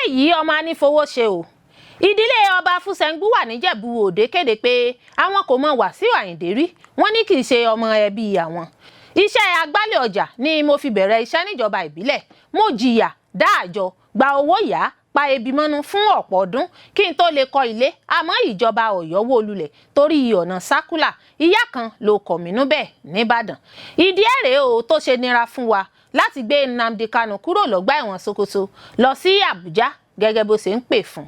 Lèyí ọmọ anífowóṣe o. Ìdílé ọba Fúsẹ̀ngbuwà nìjẹ̀bú Òde kéde pé àwọn kò mọ Wàsíù Àyìndé rí. Wọ́n ní kì í ṣe ọmọ ẹbí àwọn. Iṣẹ́ agbálẹ̀ ọjà ni mo fi bẹ̀rẹ̀ iṣẹ́ níjọba ìbílẹ̀. Mo jìyà dá àjọ, gba owó yá, pa ebi mọ́nú fún ọ̀pọ̀ ọdún kí n tó lè kọ́ ilé, àmọ́ ìjọba Ọ̀yọ́ wó lulẹ̀ torí ọ̀nà sákúlà. Ìyá kan ló kọ̀ mínú bẹ́ẹ̀ nìbàdàn. Ìdí ẹ̀ rèé o tó ṣe nira fún wa láti gbé Nnamdi Kanu kúrò lọ́gbà ẹ̀wọ̀n Sokoto lọ sí Àbújá gẹ́gẹ́ bó ṣe ń pè fún.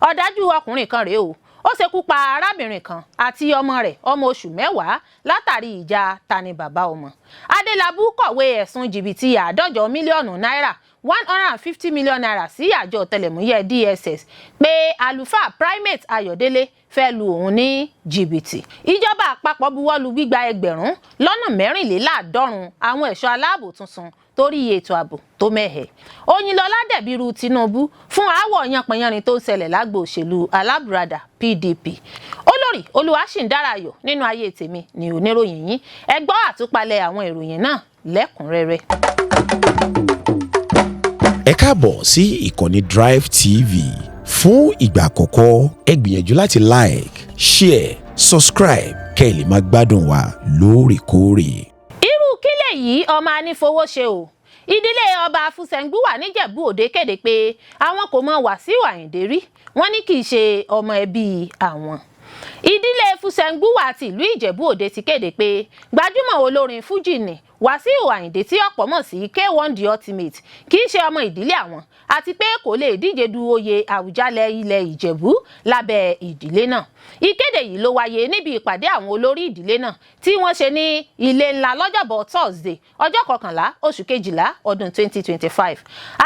Ọ̀dájú ọkùnrin kan rèé o, ó ṣekú pa arábìnrin kan àti ọmọ rẹ̀ ọmọ oṣù 10 látàrí ìjà tani bàbá ọmọ. Adélábù kọ̀wé ẹ̀sùn jìbìtì 150 mílíọ̀nù náírà, ₦150 million, sí àjọ ọ̀tẹlẹ̀múyẹ́ DSS pé àlùfáà Primate Ayọ̀délé fẹ́ lu òun ní jìbìtì. Ìjọba àpapọ̀ buwọ́lu gbígba 4,444 àwọn ẹ̀ṣọ́ aláàbò tuntun torí ètò ààbò tó mẹ́hẹ̀. Oyinlọ́lá dẹ̀bìrú Tinubu fún aáwọ̀ yanpanyanrin tó ń ṣẹlẹ̀ lágbo òṣèlú alábùradà PDP. Olórí Olúwaṣìǹdárayọ̀ nínú ayé tèmi ní oníròyìn yín. Ẹ gbọ́ àtúpalẹ̀ àwọn ìròyìn náà lẹ́kùnrẹ́rẹ́. Ẹ káàbọ̀ sí ìkànnì Drive TV. Fún ìgbà àkọ́kọ́, ẹ gbìyànjú láti like, share, subscribe kẹ́ ẹ lè máa gbádùn wa lóòrèkóòrè. Irú kí lèyí ọmọ anífowóṣe o. Ìdílé ọba Fúsẹ̀ngbuwà nìjẹ̀bú Òde kéde pé àwọn kò mọ Wàsíù Àyìndé rí. Wọ́n ní kì í ṣe ọmọ ẹbí àwọn. Ìdílé Fúsẹ̀ngbuwà ti ìlú Ìjẹ̀bú Òde ti kéde pé gbajúmọ̀ olórin fújì ní Wàsíù Àyìndé tí ọ̀pọ̀ mọ̀ sí K1 The Ultimate kì í ṣe ọmọ ìdílé àwọn, àti pé kò lè díje du oyè Àwùjalẹ̀ ilẹ̀ Ìjẹ̀bú lábẹ́ ìdílé náà. Ìkéde yìí ló wáyé níbi ìpàdé àwọn olórí ìdílé náà tí wọ́n ṣe ní ilé ńlá lọ́jọ́bọ̀ Thursday, ọjọ́ 11 oṣù 12 ọdún 2025.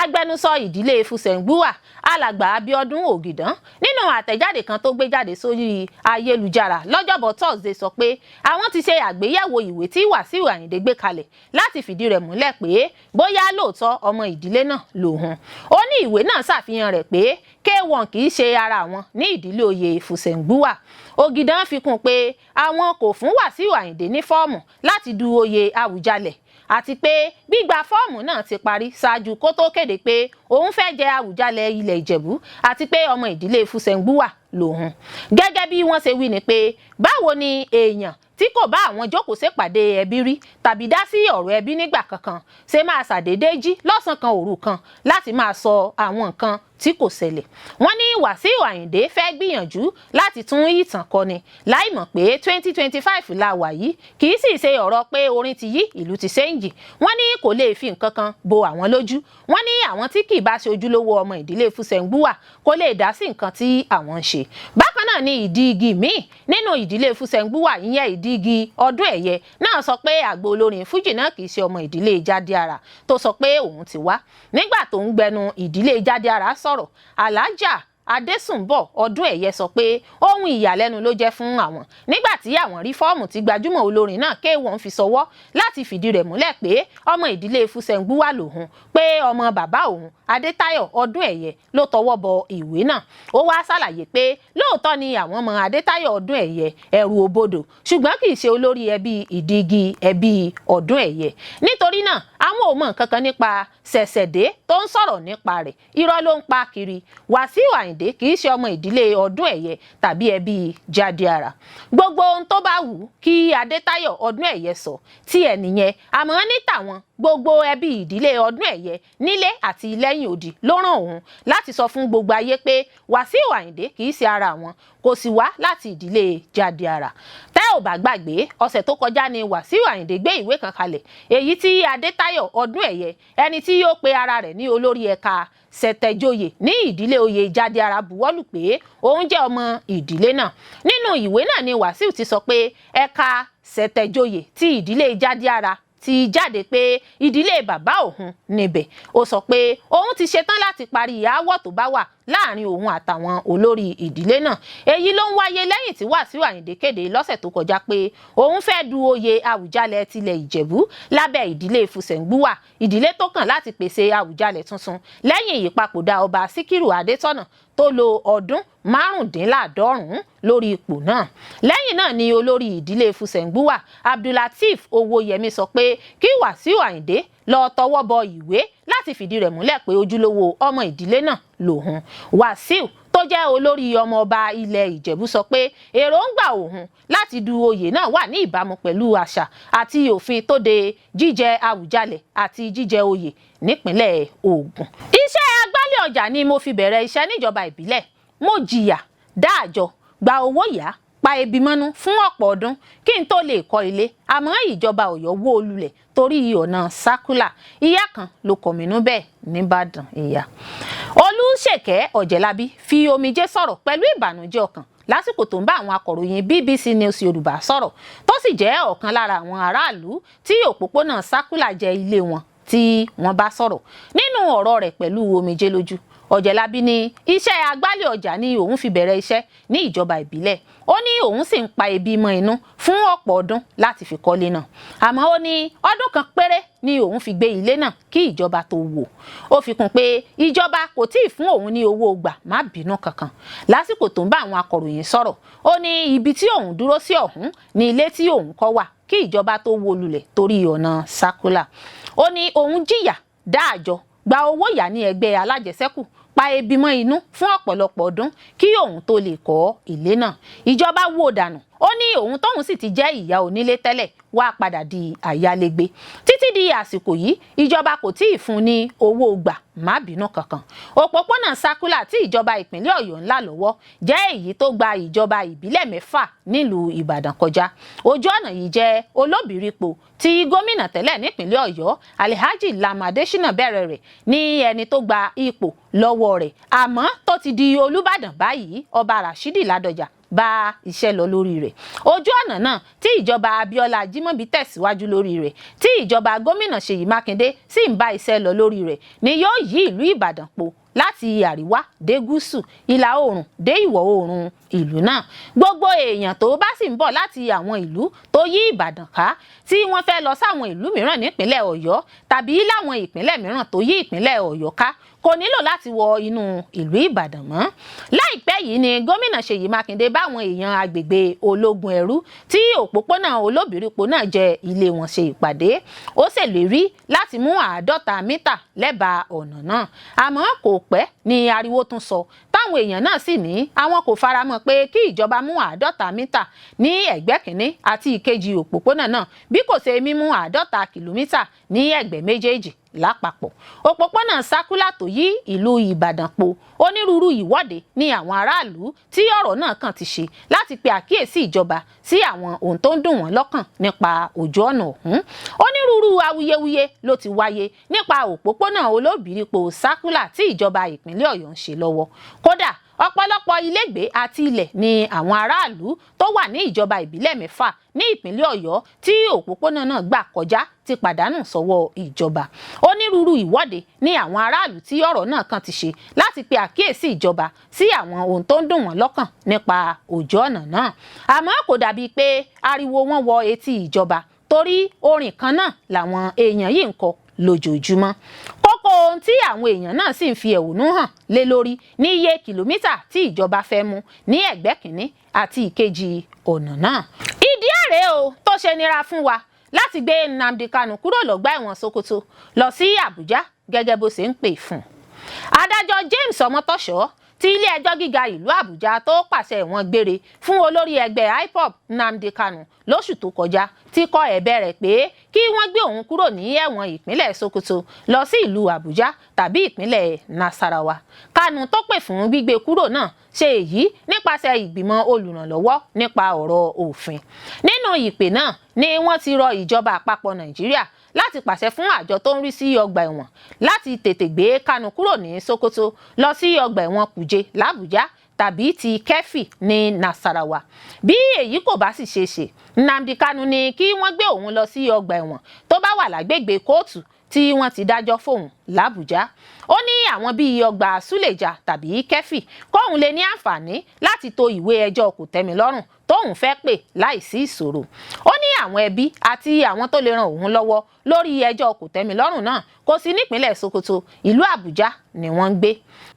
Agbẹnusọ ìdílé Fúsẹ̀ngbuwà, Alàgbà Abíọ́dún Ògìdán, nínú àtẹ̀jáde kan tó gbé jáde sórí ayélujára lọ́jọ́bọ̀ Thursday, sọ pé àwọn ti ṣe àgbéyẹ̀wò ìwé tí Wàsíù Àyìndé gbé kalẹ̀ láti fìdí rẹ̀ múlẹ̀ pé bóyá lóòótọ́ ọmọ ìdílé náà lòun. Ó ní ìwé náà ṣàfihàn rẹ̀ pé K1 kì í ṣe ara àwọn ní ìdílé oyè Fúsẹ̀ngbuwà. Ògìdán fi kún pé àwọn kò fún Wàsíù Àyìndé ní fọ́ọ̀mù láti du oyè Àwùjalẹ̀, àti pé gbígba fọ́ọ̀mù náà ti parí ṣáájú kó tó kéde pé òun fẹ́ jẹ Àwùjalẹ̀ ilẹ̀ Ìjẹ̀bú àti pé ọmọ ìdílé Fúsẹ̀ngbuwà lòun. Gẹ́gẹ́ bí wọ́n ṣe wí ni pé báwo ni èèyàn tí kò bá àwọn jókòó ṣèpàdé ẹbí rí tàbí dá sí ọ̀rọ̀ ẹbí nígbà kankan ṣe máa ṣàdédé jí lọ́sàn-án kan òru kan láti máa sọ àwọn nǹkan tí kò ṣẹlẹ̀? Wọ́n ní Wàsíù Àyìndé fẹ́ gbìyànjú láti tún ìtàn kọ ni láì mọ̀ pé 2025 la wà yìí, kì í sì ṣe ọ̀rọ̀ pé orin ti yí, ìlú ti ṣéǹjì. Wọ́n ní kò lè fi nǹkan kan bo àwọn lójú. Wọ́n ní àwọn tí kì í bá ṣe ojúlówó ọmọ ìdílé Fúsẹ̀ngbuwà kò lè dá sí nǹkan tí àwọn ń ṣe. Bákan náà ni ìdí igi míì nínú ìdílé Fúsẹ̀ngbuwà, ìyẹn ìdí igi ọdún ẹ̀yẹ náà, sọ pé àgbo olórin fújì náà kì í ṣe ọmọ ìdílé Jádíára tó sọ pé òun ti wá. Nígbà tó ń gbẹnu ìdílé Jádíára sọ̀rọ̀, Alájà Adésùnbọ̀ ọdún ẹ̀yẹ sọ pé ohun ìyàlẹ́nu ló jẹ́ fún àwọn nígbà tí àwọn rí fọ́ọ̀mù tí gbajúmọ̀ olórin náà K1 fi sọwọ́ láti fìdí rẹ̀ múlẹ̀ pé ọmọ ìdílé Fúsẹ̀ngbuwà lòun, pé ọmọ bàbá òun Adétáyọ̀ ọdún ẹ̀yẹ ló tọwọ́ bọ ìwé náà. Ó wá ṣàlàyé pé lóòótọ́ ni àwọn ọmọ Adétáyọ̀ ọdún ẹ̀yẹ ẹrù òbodò, ṣùgbọ́n kì í ṣe olórí ẹbí ìdígi ẹbí ọdún ẹ̀yẹ. Nítorí náà, àwọn ò mọ nǹkan kan nípa ṣẹ̀ṣẹ̀dé tó ń sọ̀rọ̀ nípa rẹ̀. Irọ́ ló ń pa kiri. Wàsíù Àyìndé kì í ṣe ọmọ ìdílé ọdún ẹ̀yẹ tàbí ẹbí Jádíára. Gbogbo ohun tó bá wù kí Adétáyọ̀ ọdún ẹ̀yẹ sọ tí ẹ̀ nìyẹn, àmọ́ ní tàwọn, gbogbo ẹbí ìdílé ọdún ẹ̀yẹ nílé àti lẹ́yìn odi ló rán òun láti sọ fún gbogbo ayé pé Wàsíù Àyìndé kì í ṣe ara wọn, kò sì wá láti ìdílé Jádíára. Tẹ́ ò bá gbàgbé, ọ̀sẹ̀ tó kọjá ni Wàsíù Àyìndé gbé ìwé kan kalẹ̀, èyí tí Adétáyọ̀ ọdún ẹ̀yẹ, ẹni tí yóò pe ara rẹ̀ ní olórí ẹ̀ka Ṣẹ̀tẹ̀joyè ní ìdílé oyè Jádíára, buwọ́lù pé òun jẹ́ ọmọ ìdílé náà. Nínú ìwé náà ni Wàsíù ti sọ pé ẹ̀ka Ṣẹ̀tẹ̀joyè ti ìdílé Jádíára ti jáde pé ìdílé bàbá òun níbẹ̀. Ó sọ pé òun ti ṣetán láti parí aáwọ̀ tó bá wà láàrin òun àtàwọn olórí ìdílé náà. Èyí ló ń wáyé lẹ́yìn tí Wàsíù Àyìndé kéde lọ́sẹ̀ tó kọjá pé òun fẹ́ du oyè Àwùjalẹ̀ tilẹ̀ Ìjẹ̀bú lábẹ́ ìdílé Fúsẹ̀ngbuwà, ìdílé tó kàn láti pèsè Àwùjalẹ̀ tuntun lẹ́yìn ìpapòdà Ọba Síkírù Adétọ̀nà tó lo ọdún 75. lórí ipò náà. Lẹ́yìn náà ni olórí ìdílé Fùsẹ̀ǹgbùwà Abdulateef Owóyẹmí sọ pé kí Wàsíù Àyìndé lọ tọwọ́ bọ ìwé láti fìdí rẹ̀ múlẹ̀ pé ojúlówó ọmọ ìdílé náà lòun. Wàsíù tó jẹ́ olórí ọmọ ọba ilẹ̀ Ìjẹ̀bú sọ pé èròǹgbà òun láti du oyè náà wà ní ìbámu pẹ̀lú àṣà àti òfin tó de jíjẹ Àwùjalẹ̀ àti jíjẹ oyè nípínlẹ̀ Ògùn. Iṣẹ́ agbálẹ̀ ọjà ni mo fi bẹ̀rẹ̀ iṣẹ́ níjọba ìbílẹ̀. Mo jìyà, dáàjọ, gba owó yá, pa ebi mọ́nú fún ọ̀pọ̀ ọdún kí n tó lè kọ́ ilé, àmọ́ ìjọba Ọ̀yọ́ wó lulẹ̀ torí ọ̀nà sákúlà. Ìyá kan ló kọ̀mínú bẹ́ẹ̀ nìbàdàn. Ìyá Olùṣèkẹ́ Ọ̀jẹ̀lábí fi omijé sọ̀rọ̀ pẹ̀lú ìbànújẹ́ ọkàn lásìkò tó ń bá àwọn akọ̀ròyìn BBC News Yorùbá sọ̀rọ̀, tó sì jẹ́ ọ̀kan lára àwọn aráàlú tí òpópónà sákúlà jẹ́ ilé wọn tí wọ́n bá sọ̀rọ̀. Nínú ọ̀rọ̀ rẹ̀ pẹ̀lú omijé lójú, Ọ̀jẹ̀lábí ní iṣẹ́ agbálẹ̀ ọjà ni òun fi bẹ̀rẹ̀ iṣẹ́ ní ìjọba ìbílẹ̀. Ó ní òun sì ń pa ebi mọ́ inú fún ọ̀pọ̀ ọdún láti fi kọ́lé náà, àmọ́ ó ní ọdún kan péré ni òun fi gbé ilé náà kí ìjọba tó wò. Ó fi kún pé ìjọba kò tí ì fún òun ní owó gbà má bínú kankan. Lásìkò tó ń bá àwọn akọ̀ròyìn sọ̀rọ̀, ó ní ibi tí òun dúró sí ọ̀hún ní ilé tí òun kọ́ wà kí ìjọba tó wó lulẹ̀ torí ọ̀nà sákúlà. Ó ní òun jìyà, dáàjọ, gba owó yá ní ẹgbẹ́ alájẹsẹ́kù, pa ebi mọ́ inú fún ọ̀pọ̀lọpọ̀ ọdún kí òun tó lè kọ́ ilé náà. Ìjọba wó dànù. Ó ní òun tóun sì ti jẹ́ ìyá onílé tẹ́lẹ̀ wá padà di àyálégbé. Títí di àsìkò yìí, ìjọba kò tí ì fún ní owó gbà má bínú kankan. Òpópónà sákúlà tí ìjọba ìpínlẹ̀ Ọ̀yọ́ ńlá lọ́wọ́ jẹ́ èyí tó gba ìjọba ìbílẹ̀ 6 nílùú Ìbàdàn kọjá. Ojú ọ̀nà yìí jẹ́ olóbìrípo tí gómìnà tẹ́lẹ̀ nípínlẹ̀ Ọ̀yọ́ Alhaji Lam Adésínà bẹ̀rẹ̀ rẹ̀ ní ẹni tó gba ipò lọ́wọ́ rẹ̀, àmọ́ tó ti di Olúbàdàn báyìí, Ọba Rashidi Ládọjà, bá iṣẹ́ lọ lórí rẹ̀. Ojú ọ̀nà náà tí ìjọba Abíọ́lá Ajímọ̀bí tẹ̀síwájú lórí rẹ̀, tí ìjọba gómìnà Ṣèyí Mákindé sì ń bá iṣẹ́ lọ lórí rẹ̀, ni yóò yí ìlú Ìbàdàn po láti àríwá dé gúúsù, ìlà oòrùn dé ìwọ̀ oòrùn ìlú náà. Gbogbo èèyàn tó bá sì ń bọ̀ láti àwọn ìlú tó yí Ìbàdàn ká, tí wọ́n fẹ́ lọ sáwọn ìlú mìíràn nípínlẹ̀ Ọ̀yọ́ tàbí láwọn ìpínlẹ̀ mìíràn tó yí ìpínlẹ̀ Ọ̀yọ́ ká, kò nílò láti wọ inú ìlú Ìbàdàn mọ́. Láìpẹ́ yìí ni gómìnà Ṣèyí Mákindé báwọn èèyàn agbègbè Ológun Ẹrú tí òpópónà Olóbìrípo náà jẹ ilé wọn ṣe ìpàdé. Ó ṣèlérí láti mú 50 mítà lẹ́bàá ọ̀nà náà, àmọ́ kò pẹ́ ni ariwo tún sọ táwọn èèyàn náà sì ní àwọn kò faramọ́ pé kí ìjọba mú 50 mítà ní ẹ̀gbẹ́ kìíní àti ìkejì òpópónà náà, bí kò ṣe mímú 50 kìlómítà ní ẹ̀gbẹ́ méjèèjì lápapọ̀. Òpópónà sákúlà tó yí ìlú Ìbàdàn po, onírúurú ìwọ́de ní àwọn aráàlú tí ọ̀rọ̀ náà kàn ti ṣe láti pe àkíyèsí ìjọba sí àwọn ohun tó ń dùn wọ́n lọ́kàn nípa ojú ọ̀nà ọ̀hún. Onírúurú awuyewuye ló ti wáyé nípa òpópónà olóbìrípo sákúlà tí ìjọba ìpínlẹ̀ Ọ̀yọ́ ń ṣe lọ́wọ́. Kódà, ọ̀pọ̀lọpọ̀ ilégbèé àti ilẹ̀ ni àwọn aráàlú tó wà ní ìjọba ìbílẹ̀ 6 ní ìpínlẹ̀ Ọ̀yọ́ tí òpópónà náà gbà kọjá ti pàdánù sọ́wọ́ ìjọba. Onírúurú ìwọ́de ní àwọn aráàlú tí ọ̀rọ̀ náà kàn ti ṣe láti pe àkíyèsí ìjọba sí àwọn ohun tó ń dùn wọ́n lọ́kàn nípa ojú ọ̀nà náà, àmọ́ kò dàbíi pé ariwo wọn wọ etí ìjọba, torí orin kan náà làwọn èèyàn yìí ń kọ lójoojúmọ́. Kókó ohun tí àwọn èèyàn náà sì ń fi ẹ̀hónú hàn lé lórí ní iye kìlómítà tí ìjọba fẹ́ mú ní ẹ̀gbẹ́ kìíní àti ìkejì ọ̀nà náà. Ìdí àrè o tó ṣe nira fún wa láti gbé Nnamdi Kanu kúrò lọ́gbà ẹ̀wọ̀n Sokoto lọ sí Àbújá gẹ́gẹ́ bó ṣe ń pè fún. Adájọ́ James Ọmọtọ́ṣọ́ ti ilé-ẹjọ́ gíga ìlú Àbújá tó pàṣẹ ẹ̀wọ̀n gbére fún olórí ẹgbẹ́ IPOB Nnamdi Kanu lóṣù tó kọjá ti kọ ẹ̀bẹ̀ rẹ̀ pé kí wọ́n gbé òun kúrò ní ẹ̀wọ̀n ìpínlẹ̀ Sokoto lọ sí ìlú Àbújá tàbí ìpínlẹ̀ Nasarawa. Kanu tó pè fún gbígbé kúrò náà ṣe èyí nípasẹ̀ ìgbìmọ̀ olùrànlọ́wọ́ nípa ọ̀rọ̀ òfin. Nínú ìpè náà ni wọ́n ti rọ ìjọba àpapọ̀ Nàìjíríà láti pàṣẹ fún àjọ tó ń rí sí ọgbà ẹ̀wọ̀n láti tètè gbé Kanu kúrò ní Sokoto lọ sí ọgbà ẹ̀wọ̀n Kuje l'Àbújá tàbí ti Keffi ní Nasarawa. Bí èyí kò bá sì ṣeé ṣe, Nnamdi Kanu ní kí wọ́n gbé òun lọ sí ọgbà ẹ̀wọ̀n tó bá wà lágbègbè kóòtù tí wọ́n ti dájọ́ fóun làbújá. Ó ní àwọn bíi ọgbà Súlèjà tàbí Kẹfì kóun lè ní àǹfààní láti to ìwé ẹjọ́ kòtẹ́milọ́rùn tóun fẹ́ pè láìsí ìṣòro. Ó ní àwọn ẹbí àti àwọn tó lè ran òun lọ́wọ́ lórí ẹjọ́ kòtẹ́milọ́rùn náà kò sí nípínlẹ̀ Sokoto, ìlú Àbújá ni wọ́n ń gbé.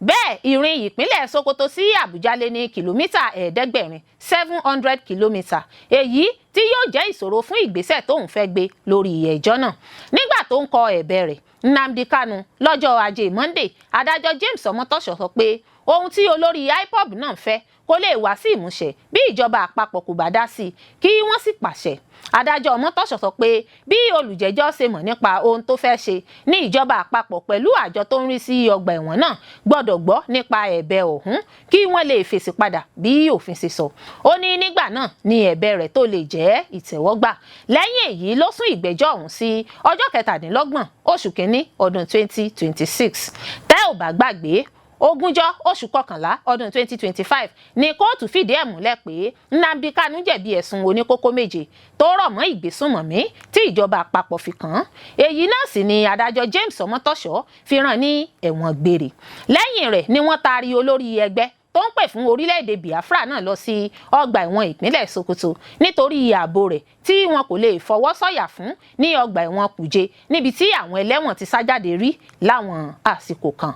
Bẹ́ẹ̀ ìrìn ìpínlẹ̀ Sokoto sí Àbújá lé ní kìlómítà 700, 700 kìlómítà, èyí tí yóò jẹ́ ìṣòro fún ìgbésẹ̀ tóun fẹ́ gbé lórí ẹjọ́ náà. Nígbà tó ń kọ ẹ̀bẹ̀ rẹ̀ Nnamdi Kanu lọ́jọ́ Ajé Monday, adájọ́ James Ọmọtọ́ṣọ sọ pé ohun tí olórí IPOB náà fẹ́ kó lè wá sí ìmúṣẹ bí ìjọba àpapọ̀ kò bá dá sí i kí wọ́n sì pàṣẹ. Adájọ́ Ọmọtọ́ṣọ sọ pé bí olùjẹ́jọ́ ṣe mọ̀ nípa ohun tó fẹ́ ṣe ní ìjọba àpapọ̀ pẹ̀lú àjọ tó ń rí sí ọgbà ẹ̀wọ̀n náà gbọ́dọ̀ gbọ́ nípa ẹ̀bẹ̀ ọ̀hún kí wọ́n lè fèsì padà bí òfin ṣe sọ. Ó ní nígbà náà ni ẹ̀bẹ̀ rẹ̀ tó lè jẹ́ ìtẹ́wọ́gbà. Lẹ́yìn èyí ló sún ìgbẹ́jọ́ ọ̀hún sí ọjọ́ 27 oṣù kínní ọdún 2026. Tẹ́ ò bá gbàgbé, 20 oṣù kọkànlá ọdún 2025 ní kóòtù fìdí ẹ̀ múlẹ̀ pé Nnamdi Kanu jẹ̀bi ẹ̀sùn oníkókó 7 tó rọ̀ mọ́ ìgbésùnmọ̀mí tí ìjọba àpapọ̀ fi kàn án. Èyí náà sì ni adájọ́ James Ọmọtọ́ṣọ́ fi rán ní ẹ̀wọ̀n gbére. Lẹ́yìn rẹ̀ ni wọ́n taari olórí ẹgbẹ́ tó ń pè fún orílẹ̀-èdè Biafra náà lọ sí ọgbà ẹ̀wọ̀n ìpínlẹ̀ Sokoto nítorí ààbò rẹ̀ tí wọn kò lè fọwọ́ sọ̀yà fún ní ọgbà ẹ̀wọ̀n Kùjé, níbi tí àwọn ẹlẹ́wọ̀n ti sá jáde rí láwọn àsìkò kan.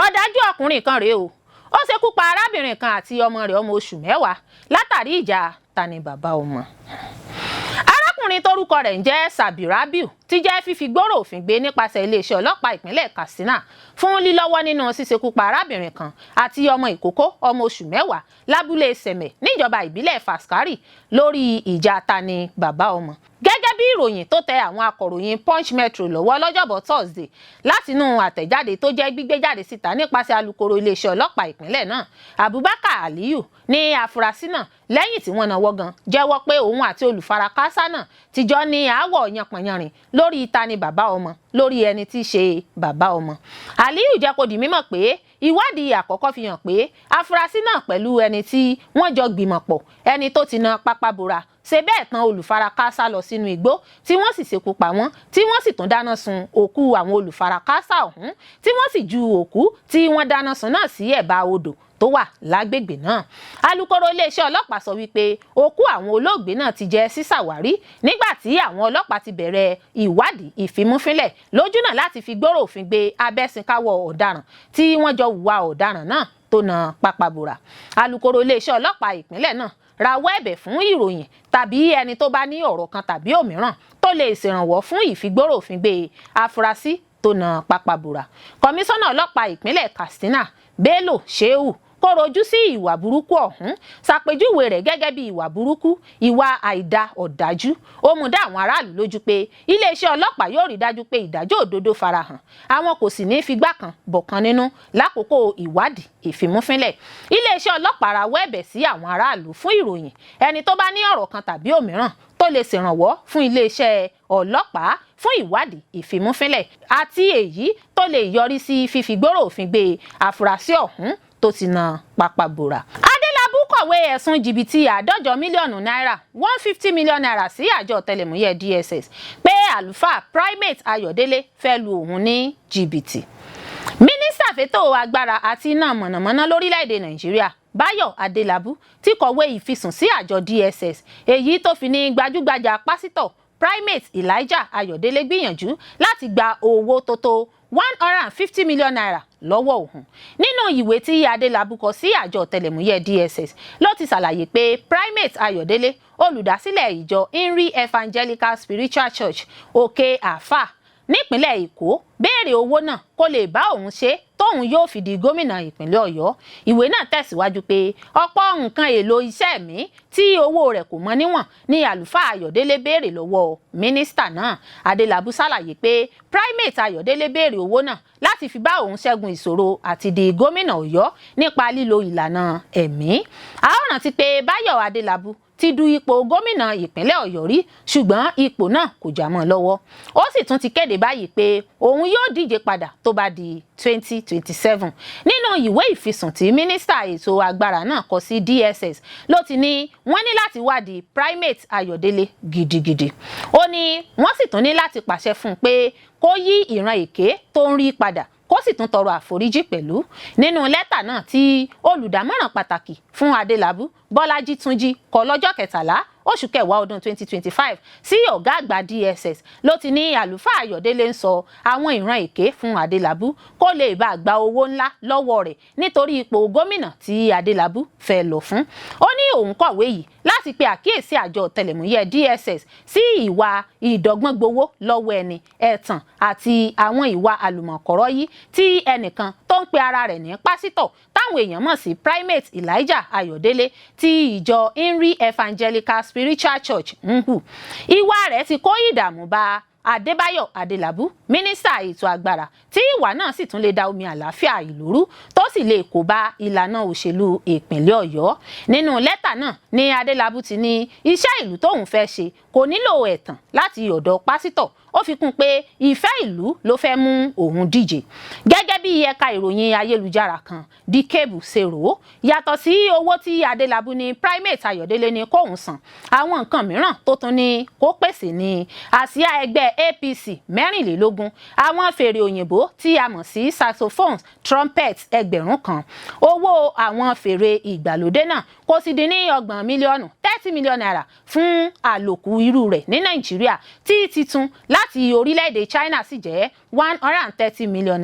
Ọ̀dájú ọkùnrin kan rèé o, ó ṣekú pa arábìnrin kan àti ọmọ rẹ̀ ọmọ oṣù 10 látàrí ìjà ta ni bàbá ọmọ. Arákùnrin tórúkọ rẹ̀ ń jẹ́ Sabirabiu ti jẹ́ fífi gbòòrò òfin gbé nípasẹ̀ iléeṣẹ́ ọlọ́pàá ìpínlẹ̀ Katsina fún lílọ́wọ́ nínú ṣíṣekú pa arábìnrin kan àti ọmọ ìkókó ọmọ oṣù 10 lábúlé Sẹ̀mẹ̀ níjọba ìbílẹ̀ Faskari lórí ìjà ta ni bàbá ọmọ. Gẹ́gẹ́ bí ìròyìn tó tẹ àwọn akọ̀ròyìn Punch Metro lọ́wọ́ lọ́jọ́bọ̀ Thursday látinú àtẹ̀jáde tó jẹ́ gbígbé jáde síta nípasẹ̀ alukoro iléeṣẹ́ ọlọ́pàá ìpínlẹ̀ náà, Abubakar Aliyu, ní àfúrásì náà, lẹ́yìn tí wọ́n náwó gan, jẹ́wọ́ pé òun àti olùfarakásá náà ti jọ ní aáwọ̀ yanpọ̀nyanrìn lórí ta ni bàbá ọmọ, lórí ẹni tí í ṣe bàbá ọmọ. Aliyu jẹ́ kó di mímọ̀ pé ìwádìí àkọ́kọ́ fi hàn pé afurasí náà pẹ̀lú ẹni tí wọ́n jọ gbìmọ̀ pọ̀, ẹni tó ti na pápá bora, ṣe bẹ́ẹ̀ tán olùfarakásá lọ sínú igbó tí wọ́n sì ṣekú pa wọ́n, tí wọ́n sì tún dáná sun òkú àwọn olùfarakásá ọ̀hún, tí wọ́n sì ju òkú tí wọ́n dáná sun náà sí ẹ̀bá odò tó wà lágbègbè náà. Alūkkóró iléeṣẹ́ ọlọ́pàá sọ wípé òkú àwọn olóògbé náà ti jẹ́ sísàwárí nígbà tí àwọn ọlọ́pàá ti bẹ̀rẹ̀ ìwádìí ìfimúfínlẹ̀ lójúnà láti fi gbòòrò òfin gbé abẹ́sìnkáwọ́ ọ̀daràn tí wọ́n jọ hùwà ọ̀daràn náà tó na pápábora. Alūkkóró iléeṣẹ́ ọlọ́pàá ìpínlẹ̀ náà rawọ́ ẹ̀bẹ̀ fún ìròyìn tàbí ẹni tó bá ní ọ̀rọ̀ kan tàbí òmíràn tó lè ṣèrànwọ́ fún ìfigbóró òfin gbé afurasí tó na pápábora. Kọmíṣánná ọlọ́pàá ìpínlẹ̀ Katsina, Bello Shehu, kóró ojú sí ìwà burúkú ọ̀hún, ṣàpèjúwe rẹ̀ gẹ́gẹ́ bí ìwà burúkú, ìwà àìda ọ̀dájú. Ó mú dá àwọn aráàlú lójú pé iléeṣẹ́ ọlọ́pàá yóò rí dájú pé ìdájọ́ òdodo farahàn, àwọn kò sì ní figbá kan bọ̀kan nínú lákòókò ìwádìí ìfimúfínlẹ̀. Iléeṣẹ́ ọlọ́pàá rawọ́ ẹ̀bẹ̀ sí àwọn aráàlú fún ìròyìn ẹni tó bá ní ọ̀rọ̀ kan tàbí òmíràn tó lè ṣèrànwọ́ fún iléeṣẹ́ ọlọ́pàá fún ìwádìí ìfimúfínlẹ̀ àti èyí tó lè yọrí sí fífi gbòòrò òfin gbé àfúrásì ọ̀hún tó ti na pápá bora. Adélábù kọ̀wé ẹ̀sùn jìbìtì 150 mílíọ̀nù náírà, ₦150 million, sí àjọ ọ̀tẹlẹ̀múyẹ́ DSS pé àlùfáà Primate Ayọ̀délé fẹ́ lu òun ní jìbìtì. Mínísítà fétò agbára àti iná mọ̀nàmọ́ná lórílẹ̀‐èdè Nàìjíríà, Báyọ̀ Adélábù, ti kọ̀wé ìfisùn sí àjọ DSS èyí tó fi ní gbajúgbajà pásítọ̀ Primate Elijah Ayọ̀délé gbìyànjú láti gba owó tó tó ₦150 million lọ́wọ́ òun. Nínú ìwé tí Adélábù kọ sí àjọ ọ̀tẹlẹ̀múyẹ́ DSS ló ti ṣàlàyé pé Primate Ayọ̀délé, olùdásílẹ̀ ìjọ Inri Evangelical Spiritual Church, Òkè Àfà, nípínlẹ̀ Èkó, béèrè owó náà kó lè bá òun ṣe tóun yóò fi di gómìnà ìpínlẹ̀ Ọ̀yọ́. Ìwé náà tẹ̀síwájú pé ọ̀pọ̀ nǹkan èlò iṣẹ́ mi tí owó rẹ̀ kò mọ níwọ̀n ní àlùfáà Ayọ̀délé béèrè lọ́wọ́ mínísítà náà. Adélábù ṣàlàyé pé Primate Ayọ̀délé béèrè owó náà láti fi bá òun ṣẹ́gun ìṣòro àti di gómìnà Ọ̀yọ́ nípa lílo ìlànà ẹ̀mí. A ó rántí pé Báyọ̀ Adélábù ti du ipò gómìnà ìpínlẹ̀ Ọ̀yọ́ rí, ṣùgbọ́n ipò náà kò já mọ́ lọ́wọ́. Ó sì tún ti kéde báyìí pé òun yóò díje padà tó bá di 2027. Nínú ìwé ìfisùn tí mínísítà ètò agbára náà kọ sí DSS ló ti ní wọ́n ní láti wádìí Primate Ayọ̀délé gidigidi. Ó ní wọ́n sì tún ní láti pàṣẹ fún un pé kó yí ìran èké tó ń rí padà, kó sì tún tọrọ àforíjì pẹ̀lú. Nínú lẹ́tà náà tí olùdámọ̀ràn pàtàkì fún Adélabú, Bọ́lájí Túnjí, kọ lọ́jọ́ 13 oṣù kẹwàá ọdún 2025 sí ọ̀gá àgbà DSS ló ti ní àlùfáà Ayọ̀délé ń sọ àwọn ìran èké fún Adélabú kó lè bá gba owó ńlá lọ́wọ́ rẹ̀ nítorí ipò gómìnà tí Adélabú fẹ́ lọ fún. Ó ní òun kọ̀wé yìí láti pe àkíyèsí àjọ ọ̀tẹlẹ̀múyẹ́ DSS sí ìwà ìdọ́gbọ́n gbowó lọ́wọ́ ẹni, ẹ̀tàn àti àwọn ìwà àlùmọ̀kọ́rọ́ yìí tí ẹnìkan tó ń pe ara rẹ̀ ní pásítọ̀ táwọn èèyàn mọ̀ sí Primate Elijah Ayọ̀délé tí ìjọ Inri Evangelical Spiritual Church ń hù. Ìwà rẹ̀ ti kó ìdààmú bá Adébáyọ̀ Adélabú, mínísítà ètò agbára, tí ìwà náà sì tún lè da omi àlàáfíà ìlú rú, tó sì lè kó bá ìlànà òṣèlú ìpínlẹ̀ Ọ̀yọ́. Nínú lẹ́tà náà ní Adélabú ti ní iṣẹ́ ìlú tóun fẹ́ ṣe kò nílò ẹ̀tàn láti ọ̀dọ̀ pásítọ̀. Ó fi kún pé ìfẹ́ ìlú ló fẹ́ mú òun díje. Gẹ́gẹ́ bí ẹ̀ka ìròyìn ayélujára kan The Cable ṣe rò ó, yàtọ̀ sí owó tí Adélabú ní Primate Ayọ̀délé ní kóun san, àwọn nǹkan mìíràn tó tún ní kó pèsè ní àsíá ẹgbẹ́ APC 24, àwọn fèrè òyìnbó tí a mọ̀ sí saxophones, trumpets 1,000. Owó àwọn fèrè ìgbàlódé náà kò sì dín ní 30 mílíọ̀nù, ₦30 million, fún àlòkù irú rẹ̀ ní Nàìjíríà, tí titun láti orílẹ̀-èdè China sì jẹ́ ₦130 million.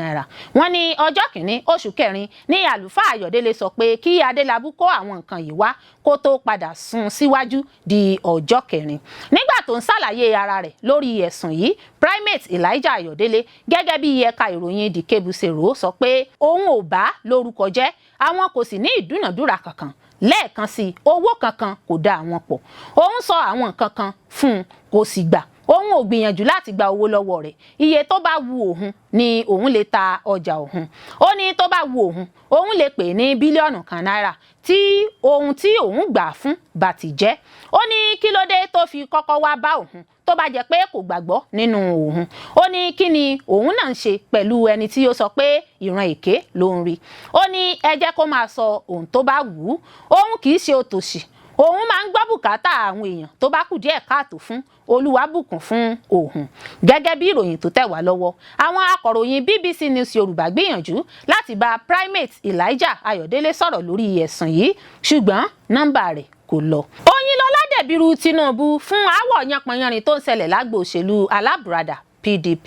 Wọ́n ní ọjọ́ 1 oṣù kẹrin ní àlùfáà Ayọ̀délé sọ pé kí Adélabú kó àwọn nǹkan yìí wá, kó tó padà sún síwájú di ọjọ́ 4. Nígbà tó ń ṣàlàyé ara rẹ̀ lórí ẹ̀sùn yìí, Primate Elijah Ayọ̀délé, gẹ́gẹ́ bí ẹ̀ka ìròyìn The Cable ṣe rò ó, sọ pé òun ò bá lórúkọ jẹ́, àwọn kò sì ní ìdúnàdúrà kankan. Lẹ́ẹ̀kan sí, owó kankan kò dá àwọn pọ̀. Òun sọ àwọn nǹkan kan fún un, kò sì gbà. Òun ò gbìyànjú láti gba owó lọ́wọ́ rẹ̀. Iye tó bá wu òun ni òun lè ta ọjà òun. Ó ní tó bá wu òun, òun lè pè ní bílíọ̀nù 1 náírà tí ohun tí òun gbà fún bá ti jẹ́. Ó ní kí ló dé tó fi kọ́kọ́ wá bá òun tó bá jẹ́ pé kò gbàgbọ́ nínú òun? Ó ní kí ni òun náà ń ṣe pẹ̀lú ẹni tí ó sọ pé ìran èké ló ń rí? Ó ní ẹ jẹ́ kó máa sọ ohun tó bá wù ú, òun kì í ṣe òtòṣì. Òun máa ń gbọ́ bùkátà àwọn èèyàn tó bá kù díẹ̀ káàtó fún. Olúwa bùkún fún òun. Gẹ́gẹ́ bí ìròyìn tó tẹ̀ wá lọ́wọ́, àwọn akọ̀ròyìn BBC News Yorùbá gbìyànjú láti bá Primate Elijah Ayọ̀délé sọ̀rọ̀ lórí ẹ̀sùn yìí, ṣùgbọ́n nọ́mbà rẹ̀ kò lọ. Oyinlọ́lá dẹ̀bìrú Tinubu fún aáwọ̀ yanpanyanrin tó ń ṣẹlẹ̀ lágbo òṣèlú alábùradà PDP.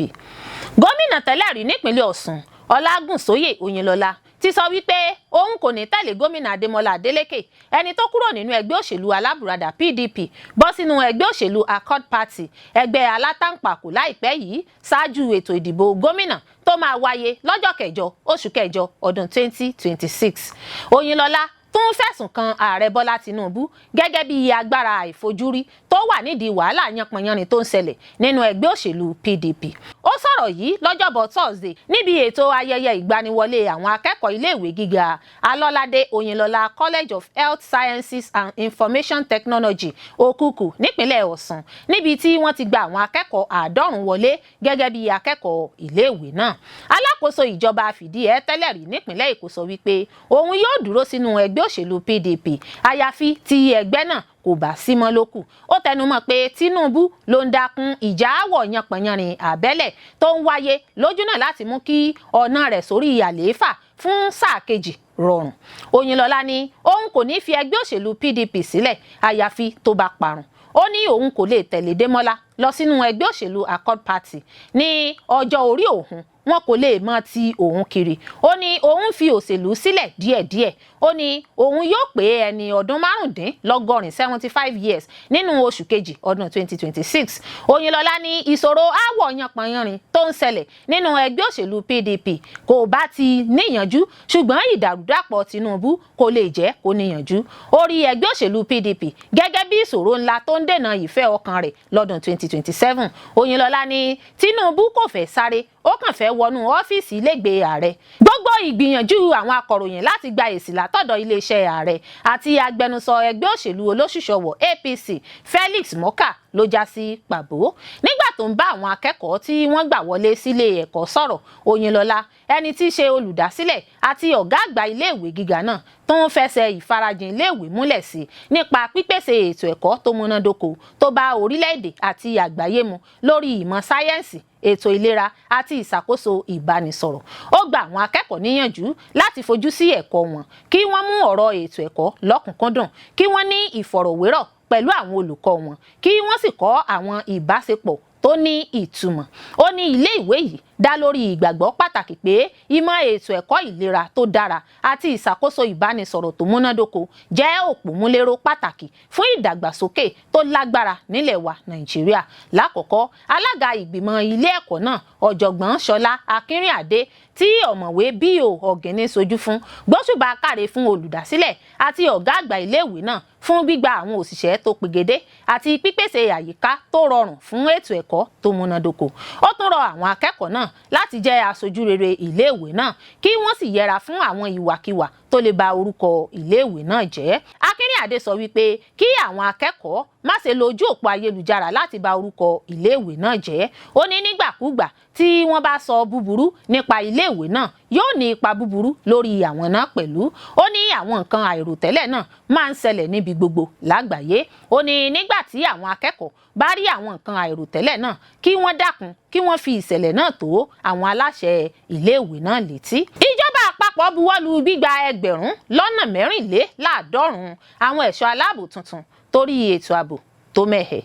Gómìnà tẹ́lẹ̀ rí nípínlẹ̀ Ọ̀ṣun, Ọlágúnsóyè Oyinlọ́lá, ti sọ wípé òun kò ní tẹ̀lé gómìnà Adémọlá Adélékè, ẹni tó kúrò nínú ẹgbẹ́ òṣèlú alábùradà PDP bọ́ sínú ẹgbẹ́ òṣèlú Accord Party, ẹgbẹ́ alátàǹpàkò, láìpẹ́ yìí, ṣáájú ètò ìdìbò gómìnà tó máa wáyé lọ́jọ́ 8 oṣù kẹjọ ọdún 2026. Oyinlọ́lá tún fẹ̀sùn kan ààrẹ Bọ́lá Tinubu gẹ́gẹ́ bí agbára àìfojúrí tó wà nídìí wàhálà yanpanyanrin tó ń ṣẹlẹ̀ nínú ẹgbẹ́ òṣèlú PDP. Ó sọ̀rọ̀ yìí lọ́jọ́bọ̀ Thursday níbi ètò ayẹyẹ ìgbaniwọlé àwọn akẹ́kọ̀ọ́ iléèwé gíga Alọ́ládé Oyinlọ́lá College of Health Sciences and Information Technology, Òkùkù, nípínlẹ̀ Ọ̀ṣun, níbi tí wọ́n ti gba àwọn akẹ́kọ̀ọ́ 90 wọlé gẹ́gẹ́ bí akẹ́kọ̀ọ́ iléèwé náà. Alákòóso ìjọba fìdíhẹ tẹ́lẹ̀ rí nípínlẹ̀ Èkó sọ wípé òun yóò dúró sínú ẹgbẹ́ òṣèlú PDP àyàfi tí ẹgbẹ́ náà kò bá sí mọ́ lókù. Ó tẹnumọ́ pé Tinubu ló ń dákun ìjà àwọ̀ yanpanyanrin àbẹ́lẹ̀ tó ń wáyé lójúnà láti mú kí ọ̀nà rẹ̀ sórí àlééfà fún sáà kejì rọrùn. Oyinlọ́lá ní òun kò ní fi ẹgbẹ́ òṣèlú PDP sílẹ̀ àyàfi tó bá parun. Ó ní òun kò lè tẹ̀lé Démọ́lá lọ sínú ẹgbẹ́ òṣèlú Accord Party. Ní ọjọ́ orí òun, wọn kò lè mọ ti òun kiri. Ó ní òun fi òṣèlú sílẹ̀ díẹ̀díẹ̀. Ó ní òun yóò pé ẹni ọdún 85, 75 years, nínú oṣù kejì ọdún 2026. Oyinlọ́lá ní ìṣòro aáwọ̀ yanpanyanrin tó ń ṣẹlẹ̀ nínú ẹgbẹ́ òṣèlú PDP kò bá ti níyànjú, ṣùgbọ́n ìdàrúdàpọ̀ Tinubu kò lè jẹ́ kó níyànjú. Ó rí ẹgbẹ́ òṣèlú PDP gẹ́gẹ́ bí ìṣòro ńlá tó ń dènà ìfẹ́ ọkàn rẹ̀ lọ́dún 2027. Oyinlọ́lá ní Tinubu kò fẹ́ sáré, ó kàn fẹ́. wọnú ọ́fíìsì ilégbèé ààrẹ. Gbogbo ìgbìyànjú àwọn akọ̀ròyìn láti gba èsì látọ̀dọ̀ iléeṣẹ́ ààrẹ àti agbẹnusọ ẹgbẹ́ òṣèlú olóṣùṣọwọ̀ APC Felix Morka ló já sí pàbó. Nígbà tó ń bá àwọn akẹ́kọ̀ọ́ tí wọ́n gbà wọlé sílé ẹ̀kọ́ sọ̀rọ̀, Oyinlọ́lá, ẹni tí í ṣe olùdásílẹ̀ àti ọ̀gá àgbà iléèwé gíga náà, tó ń fẹsẹ̀ ìfarajìn iléèwé múlẹ̀ sí nípa pípèsè ètò ẹ̀kọ́ tó múnádóko, tó bá orílẹ̀-èdè àti àgbáyé mu lórí ìmọ̀ sáyẹ́ǹsì, ètò ìlera àti ìṣàkóso ìbánisọ̀rọ̀. Ó gba àwọn akẹ́kọ̀ọ́ níyànjú láti fojú sí ẹ̀kọ́ wọn, kí wọ́n mú ọ̀rọ̀ ètò ẹ̀kọ́ lọ́kùnkúndùn, kí wọ́n ní ìfọ̀rọ̀wérọ̀ pẹ̀lú àwọn olùkọ́ wọn, kí wọ́n sì kọ́ àwọn ìbáṣepọ̀ tó ní ìtumọ̀. Ó ní ilé ìwé yìí dá lórí ìgbàgbọ́ pàtàkì pé ìmọ̀ ètò ẹ̀kọ́ ìlera tó dára àti ìṣàkóso ìbánisọ̀rọ̀ tó múnádóko jẹ́ òpómúléró pàtàkì fún ìdàgbàsókè tó lágbára nílẹ̀ wa Nàìjíríà. Lákọ̀ọ́kọ́, alága ìgbìmọ̀ ilé ẹ̀kọ́ náà, Ọ̀jọ̀gbọ́n Ṣọlá Akínrìnàdé, tí Ọ̀mọ̀wé B.O. Ọ̀gẹ́ni sojú fún, gbóṣùbà káre fún olùdásílẹ̀ àti ọ̀gá àgbà iléèwé náà fún gbígba àwọn òṣìṣẹ́ tó pegedé àti pípèsè àyíká tó rọrùn fún ètò ẹ̀kọ́ tó múnádóko. Ó tún rọ àwọn akẹ́kọ̀ọ́ náà láti jẹ́ aṣojú rere iléèwé náà, kí wọ́n sì yẹra fún àwọn ìwàkiwà tó lè ba orúkọ iléèwé náà jẹ́. Akínrìnàdé sọ wípé kí àwọn akẹ́kọ̀ọ́ má ṣe lo ojú òpó ayélujára láti ba orúkọ iléèwé náà jẹ́. Ó ní nígbàkúgbà tí wọ́n bá sọ búburú nípa iléèwé náà, yóò ní ipa búburú lórí àwọn náà pẹ̀lú. Ó ní àwọn nǹkan àìròtẹ́lẹ̀ náà máa ń ṣẹlẹ̀ níbi gbogbo lágbàáyé. Ó ní nígbà tí àwọn akẹ́kọ̀ọ́ bá rí àwọn nǹkan àìròtẹ́lẹ̀ náà, kí wọ́n dákun, kí wọ́n fi ìṣẹ̀lẹ̀ náà tó àwọn aláṣẹ iléèwé náà létí. Ìjọba àpapọ̀ buwọ́lu gbígba 1,094 àwọn ẹ̀ṣọ́ aláàbò tuntun torí ètò ààbò tó mẹ́hẹ̀.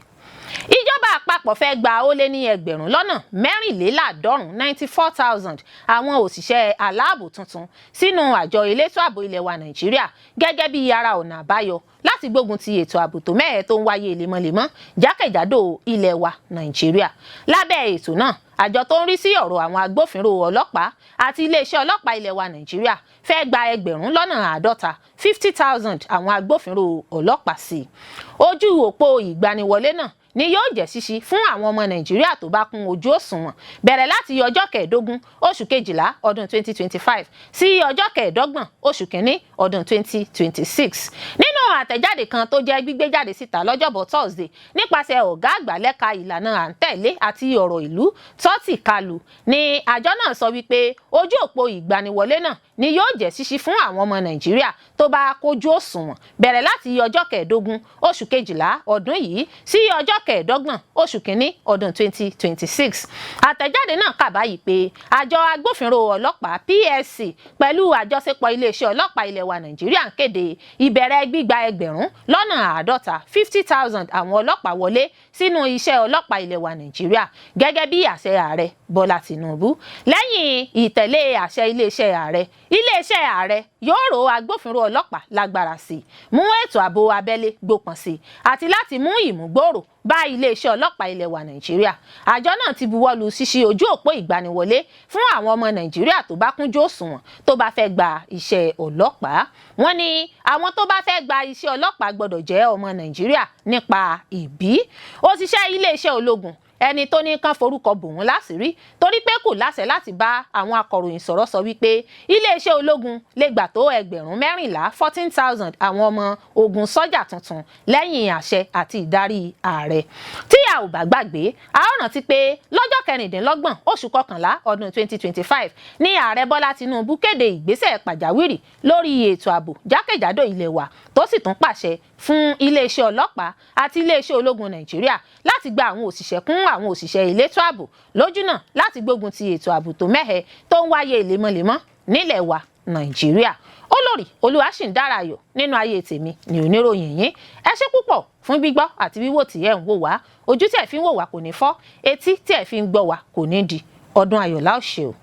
Ìjọba àpapọ̀ fẹ́ gba ó lé ní 1,094, 94,000, àwọn òṣìṣẹ́ aláàbò tuntun sínú àjọ elétò ààbò ilẹ̀ wa Nàìjíríà gẹ́gẹ́ bí ara ọ̀nà àbáyọ láti gbógun ti ètò ààbò tó mẹ́hẹ̀ tó ń wáyé lemọ́lemọ́ jákèjádò ilẹ̀ wa Nàìjíríà. Lábẹ́ ètò náà, àjọ tó ń rí sí ọ̀rọ̀ àwọn agbófinró ọlọ́pàá àti iléeṣẹ́ ọlọ́pàá ilẹ̀ wa Nàìjíríà fẹ́ gba 50,000, 50,000, àwọn agbófinró ọlọ́pàá sí i. Ojú òpó ìgbaniwọlé náà ni yóò jẹ́ ṣíṣí fún àwọn ọmọ Nàìjíríà tó bá kún ojú òṣùwọ̀n bẹ̀rẹ̀ láti ọjọ́ 15 oṣù 12 ọdún 2025 sí ọjọ́ 25 oṣù 1 ọdún 2026. Nínú àtẹ̀jáde kan tó jẹ́ gbígbé jáde síta lọ́jọ́bọ̀ Thursday nípasẹ̀ ọ̀gá àgbà lẹ́ka ìlànà à ń tẹ̀lé àti ọ̀rọ̀ ìlú, Tọ́tì Kalu, ni àjọ náà sọ wípé ojú òpó ìgbaniwọlé náà ni yóò jẹ́ ṣíṣí fún àwọn ọmọ Nàìjíríà tó bá kójú òṣùwọ̀n bẹ̀rẹ̀ láti ọjọ́ 15 oṣù 12 ọdún yìí sí ọjọ́ 25 oṣù 1 ọdún 2026. Àtẹ̀jáde náà kà báyìí pé àjọ agbófinró ọlọ́pàá PSC pẹ̀lú àjọṣepọ̀ iléeṣẹ́ ọlọ́pàá ilẹ̀ wa Nàìjíríà ń kéde ìbẹ̀rẹ̀ gbígba 50,000, 50,000, àwọn ọlọ́pàá wọlé sínú iṣẹ́ ọlọ́pàá ilẹ̀ wa Nàìjíríà gẹ́gẹ́ bí àṣẹ Ààrẹ Bọ́lá Tinubu. Lẹ́yìn ìtẹ̀lé àṣẹ iléeṣẹ́ ààrẹ, iléeṣẹ́ ààrẹ yóò ró agbófinró ọlọ́pàá lágbára sí i, mú ètò ààbò abẹ́lé gbópọn sí i àti láti mú ìmúgbòòrò bá iléeṣẹ́ ọlọ́pàá ilẹ̀ wa Nàìjíríà. Àjọ náà ti buwọ́lu ṣíṣí ojú òpó ìgbaniwọlé fún àwọn ọmọ Nàìjíríà tó bá kúnjú òṣùwọ̀n tó bá fẹ́ gba iṣẹ́ ọlọ́pàá. Wọ́n ní àwọn tó bá fẹ́ gba iṣẹ́ ọlọ́pàá gbọ́dọ̀ jẹ́ ọmọ Nàìjíríà nípa ìbí, òṣìṣẹ́ iléeṣẹ́ ológun. Ẹni tó ní kán forúkọ bò wọ́n láṣìírí torí pé kò láṣẹ láti bá àwọn akọ̀ròyìn sọ̀rọ̀ sọ wípé iléeṣẹ́ ológun lè gbà tó 14,000, 14,000, àwọn ọmọ ogun sọ́jà tuntun lẹ́yìn àṣẹ àti ìdarí ààrẹ. Tí a ò bá gbàgbé, a ó rántí pé lọ́jọ́ 26 oṣù 11 ọdún 2025 ní Ààrẹ Bọ́lá Tinubu kéde ìgbésẹ̀ pàjáwìrì lórí ètò ààbò jákèjádò ilẹ̀ wa, tó sì tún pàṣẹ fún iléeṣẹ́ ọlọ́pàá àti iléeṣẹ́ ológun Nàìjíríà láti gba àwọn òṣìṣẹ́ kún àwọn òṣìṣẹ́ elétò ààbò lójúnà láti gbógun ti ètò ààbò tó mẹ́hẹ tó ń wáyé lemọ́lemọ́ nílẹ̀ wa Nàìjíríà. Olórí Olúwaṣìǹdárayọ̀ nínú ayé tèmi ní oníròyìn yín. Ẹ ṣé púpọ̀ fún gbígbọ́ àti wíwò tí ẹ̀ ń wò wá. Ojú tí ẹ̀ fi ń wò wá kò ní fọ́, etí tí ẹ̀ fi ń gbọ́ wá kò ní di. Ọdún ayọ̀ la ó ṣe o.